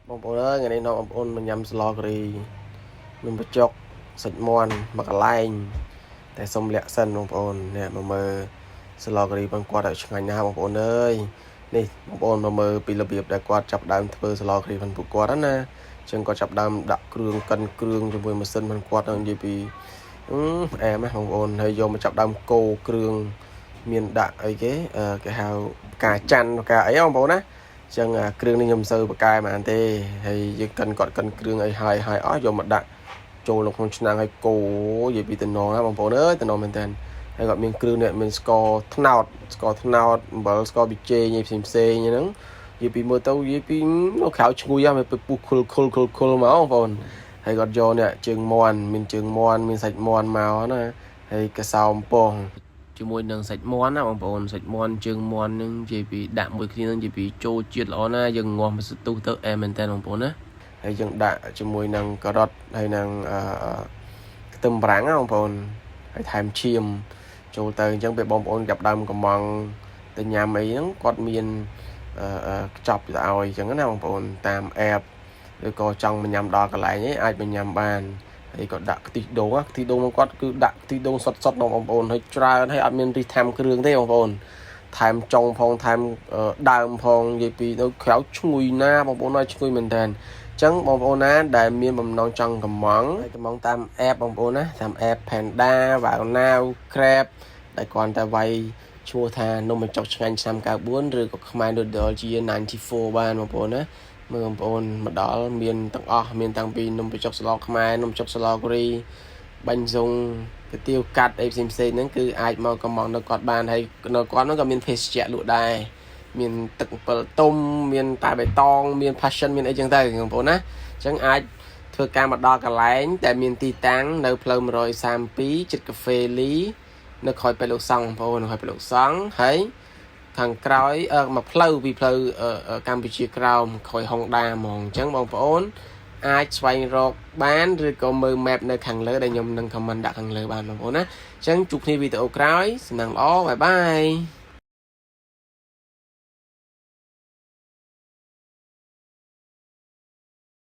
បងប្អូនអើយថ្ងៃនេះនាំបងប្អូនមកញ៉ាំស្លការីនំបញ្ចុកសាច់មាន់មួយកន្លែងតែសុំលាក់សិនបងប្អូននេះមកមើលស្លការីបងគាត់ឲ្យឆ្ងាញ់ណាស់បងប្អូនអើយនេះបងប្អូនមកមើលពីរបៀបដែលគាត់ចាប់ដើមធ្វើស្លការីផងពួកគាត់ណាអញ្ចឹងគាត់ចាប់ដើមដាក់គ្រឿងកិនគ្រឿងជាមួយម៉ាស៊ីនផងគាត់នឹងនិយាយពីអឺអែមណាបងប្អូនហើយយកមកចាប់ដើមកូរគ្រឿងមានដាក់អីគេគេហៅផ្កាច័ន្ទផ្កាអីបងប្អូនណា ចឹងអាគ្រឿងនេះខ្ញុំមិនសូវប្រកែហ្មងទេហើយយើងកិនគាត់កិនគ្រឿងអីហើយហើយអស់យកមកដាក់ចូលនៅក្នុងឆ្នាំងហើយកូរនិយាយពីតំណងណាបងប្អូនអើយតំណងមែនតើហើយគាត់មានគ្រឿងនេះមានស្ករត្នោតស្ករត្នោតអំបិលស្ករប៊ីចេងអីផ្សេងផ្សេងហ្នឹងនិយាយពីមើលទៅនិយាយពីនៅក្រៅឈ្ងុយហ្នឹងពុះខុលខុលខុលខុលមកបងប្អូនហើយគាត់យកនេះជើងមាន់មានជើងមាន់មានសាច់មាន់មកណាហើយកសោមពង ជាមួយនឹងសាច់មាន់ណាបងប្អូនសាច់មាន់ជើងមាន់នឹងនិយាយពីដាក់មួយគ្នានឹងនិយាយពីចូលជាតិល្អណាស់យើងងាស់មកស្ទុះទៅអែមែនតើបងប្អូនណាហើយយើងដាក់ជាមួយនឹងការ៉ុតហើយនឹងអឺខ្ទឹមបារាំងណាបងប្អូនហើយថែមឈាមចូលទៅអញ្ចឹងពេលបងប្អូនចាប់ដើមកំងទៅញ៉ាំអីហ្នឹងគាត់មានអឺខ្ចប់ទៅឲ្យអញ្ចឹងណាបងប្អូនតាម app ឬក៏ចង់មកញ៉ាំដល់កន្លែងឯងអាចមកញ៉ាំបានហើយក៏ដាក់ខ្ទិះដូងខ្ទិះដូងរបស់គាត់គឺដាក់ខ្ទិះដូងសុតសុតបងប្អូនហើយច្រើនហើយអត់មានរិះថែមគ្រឿងទេបងប្អូនថែមចុងផងថែមដើមផងនិយាយពីនៅក្រៅឈ្ងុយណាបងប្អូនហើយឈ្ងុយមែនតើអញ្ចឹងបងប្អូនណាដែលមានបំណងចង់កំងហើយកំងតាម app បងប្អូនណាតាម app Panda, WowNow, Grab ដែលគ្រាន់តែវាយឈ្មោះថានំបញ្ចុកឆ្ងាញ់ឆ្នាំ94ឬក៏ខ្មែរ Noodle ជា94បានបងប្អូនណាមើលបងប្អូនមកដល់មានទាំងអស់មានតាំងពីនំបញ្ចុកស្លខ្មែរនំបញ្ចុកស្លកូរីបាញ់សុងកាទៀវកាត់អីផ្សេងផ្សេងហ្នឹងគឺអាចមកកំងនៅគាត់បានហើយនៅគាត់ហ្នឹងក៏មានភេសជ្ជៈលក់ដែរមានទឹកអំពិលទុំមានតែបៃតងមាន passion មានអីចឹងទៅបងប្អូនណាអញ្ចឹងអាចធ្វើការមកដល់កន្លែងដែលមានទីតាំងនៅផ្លូវ132ជិតកាហ្វេលីនៅក្រោយពេទ្យលោកសង្ឃបងប្អូននៅក្រោយពេទ្យលោកសង្ឃហើយខាងក្រោយមកផ្លូវពីផ្លូវកម្ពុជាក្រោមក្រោយ Honda ហ្មងអញ្ចឹងបងប្អូនអាចស្វែងរកបានឬក៏មើល map នៅខាងលើដែលខ្ញុំនឹង comment ដាក់ខាងលើបានបងប្អូនណាអញ្ចឹងជួបគ្នាវីដេអូក្រោយសំណាងល្អ bye bye.